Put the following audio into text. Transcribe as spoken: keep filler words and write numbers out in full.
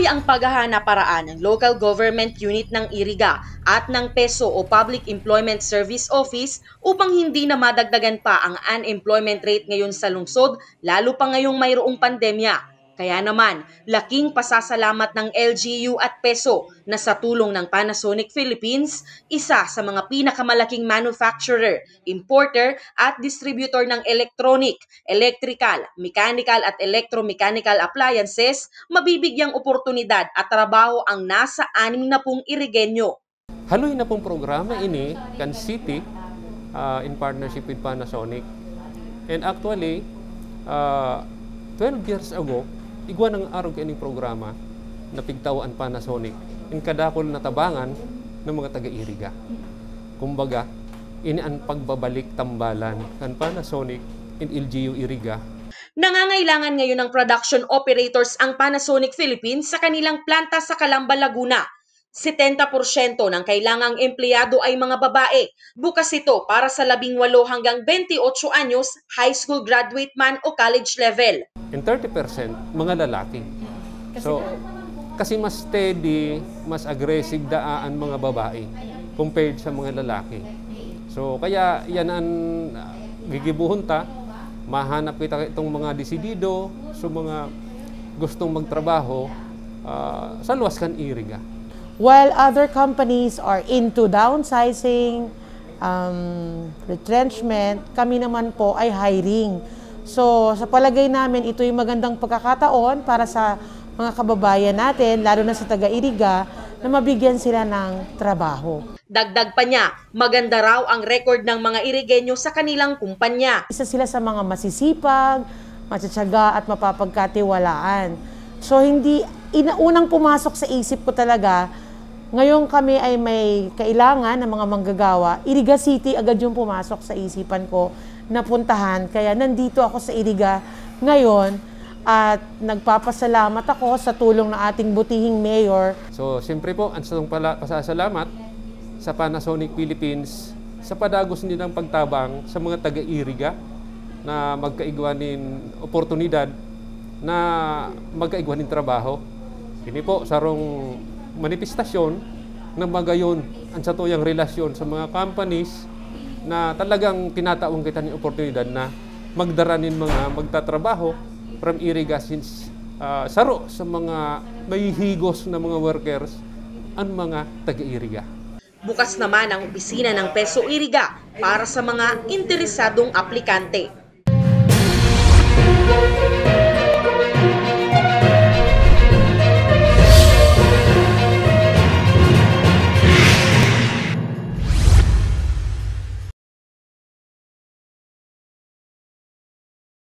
Ang paghahanap paraan ng local government unit ng Iriga at ng PESO o Public Employment Service Office upang hindi na madagdagan pa ang unemployment rate ngayon sa lungsod, lalo pa ngayong mayroong pandemya. Kaya naman, laking pasasalamat ng L G U at PESO na sa tulong ng Panasonic Philippines, isa sa mga pinakamalaking manufacturer, importer at distributor ng electronic, electrical, mechanical at electromechanical appliances, mabibigyang oportunidad at trabaho ang nasa anim na pung Irigenyo. Haloy na pong programa ini kan city, ah, in partnership with Panasonic. And actually, ah, twelve years ago, igwa nang arog ining programa na pigtaw an Panasonic in kadakul na tabangan ng mga taga-Iriga. Kumbaga, ini an pagbabalik tambalan kan Panasonic in L G U Iriga. Nangangailangan ngayon ng production operators ang Panasonic Philippines sa kanilang planta sa Calamba, Laguna. Setenta porsyento ng kailangang empleyado ay mga babae. Bukas ito para sa labing walo hanggang benteyotso anyos, high school graduate man o college level. And thirty percent, mga lalaki. So, kasi mas steady, mas aggressive daa ang mga babae compared sa mga lalaki. So, kaya yan ang, ah, gigibuhon ta. Mahanap kita itong mga desidido, so mga gustong magtrabaho, ah, sa luwas kan Iriga. While other companies are into downsizing, um, retrenchment, kami naman po ay hiring. So, sa palagay namin, ito'y magandang pagkakataon para sa mga kababayan natin, lalo na sa taga-Iriga, na mabigyan sila ng trabaho. Dagdag pa niya, maganda raw ang record ng mga Irigenyo sa kanilang kumpanya. Isa sila sa mga masisipag, matsatsaga at mapapagkatiwalaan. So, hindi, ina, unang pumasok sa isip ko talaga, ngayong kami ay may kailangan ng mga manggagawa, Iriga City agad yung pumasok sa isipan ko na puntahan. Kaya nandito ako sa Iriga ngayon at nagpapasalamat ako sa tulong ng ating butihing mayor. So, siyempre po, ang sarong pala pasasalamat sa Panasonic Philippines sa padagos nilang pagtabang sa mga taga-Iriga na magkaigwa nin oportunidad na magkaigwa nin trabaho. Ini po, sarong manifestasyon na magayon ang satuyang relasyon sa mga companies na talagang tinatawan kita nin oportunidad na magdara nin mga magtatrabaho from Iriga, since, ah, saro sa mga mahihigos na mga workers ang mga taga-Iriga. Bukas naman ang opisina ng PESO Iriga para sa mga interesadong aplikante.